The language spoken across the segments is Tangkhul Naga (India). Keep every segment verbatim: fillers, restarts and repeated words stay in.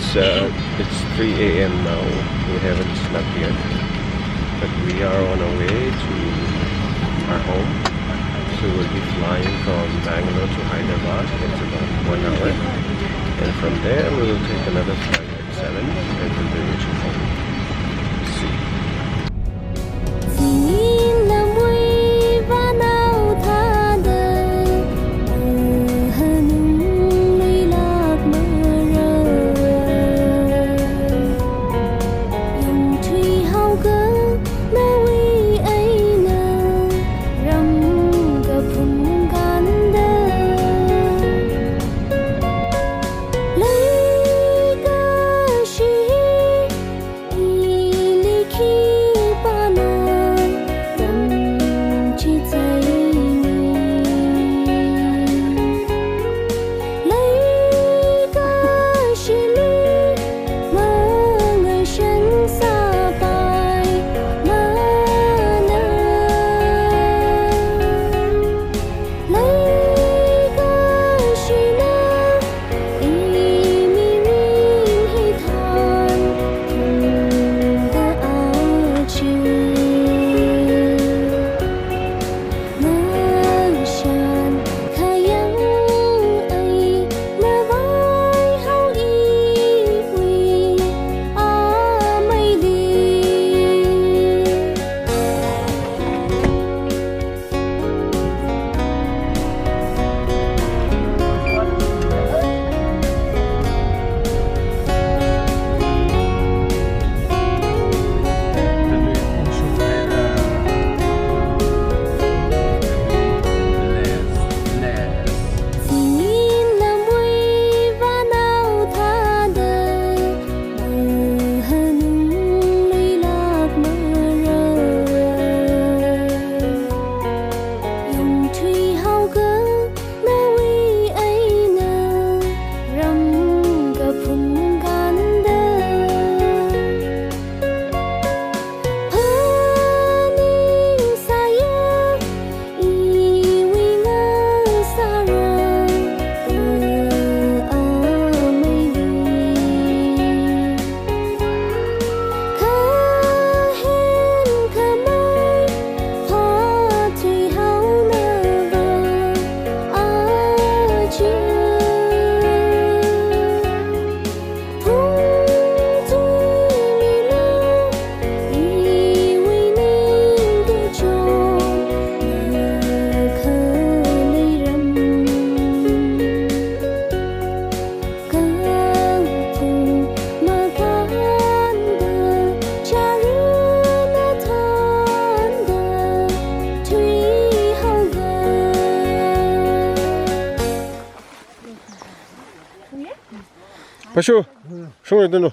It's, uh, it's three a m now. We haven't slept yet, but we are on our way to our home. So we'll be flying from Bangalore to Hyderabad. It's about one hour, and from there we will take another flight at seven, and we'll be reaching home soon. Pashu, shung rai tanu.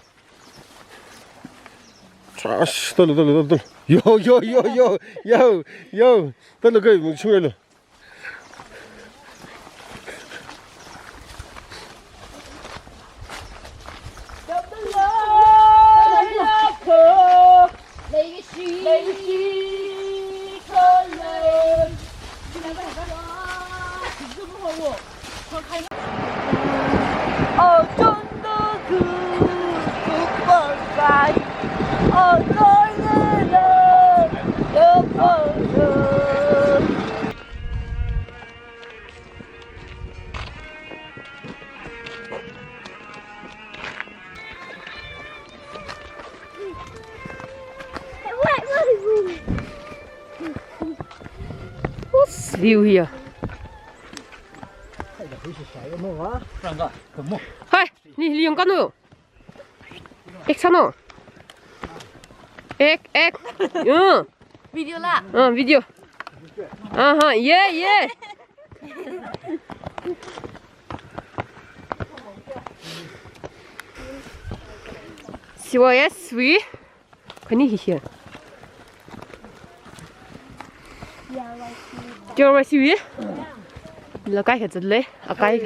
Trash, tanu, tanu, tanu, tanu. Yo, yo, yo, yo, yo, yo. Tanu kai, shung rai tanu. What's view here? Hi, ni liang kanu. Ek sano. Ek, ek. Yo. Video la. Ah, video. Aha, yeah, yeah. C Y S V. Kani hi hi. T R Y C V. Lakai kazat le, akai.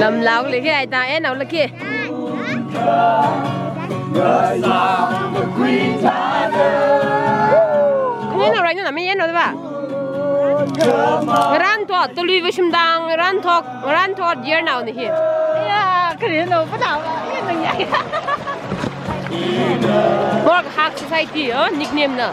Lamlaolei ke, ai ta, eh, naolei ke. Kani nao rai na mi yen nao ba? Ngaranthot, tului vashimdang, ngaranthot, ngaranthot yer naona hi. Ya, kani nao pa nao, yen nao ya. Morkhak Society, oh, nickname na.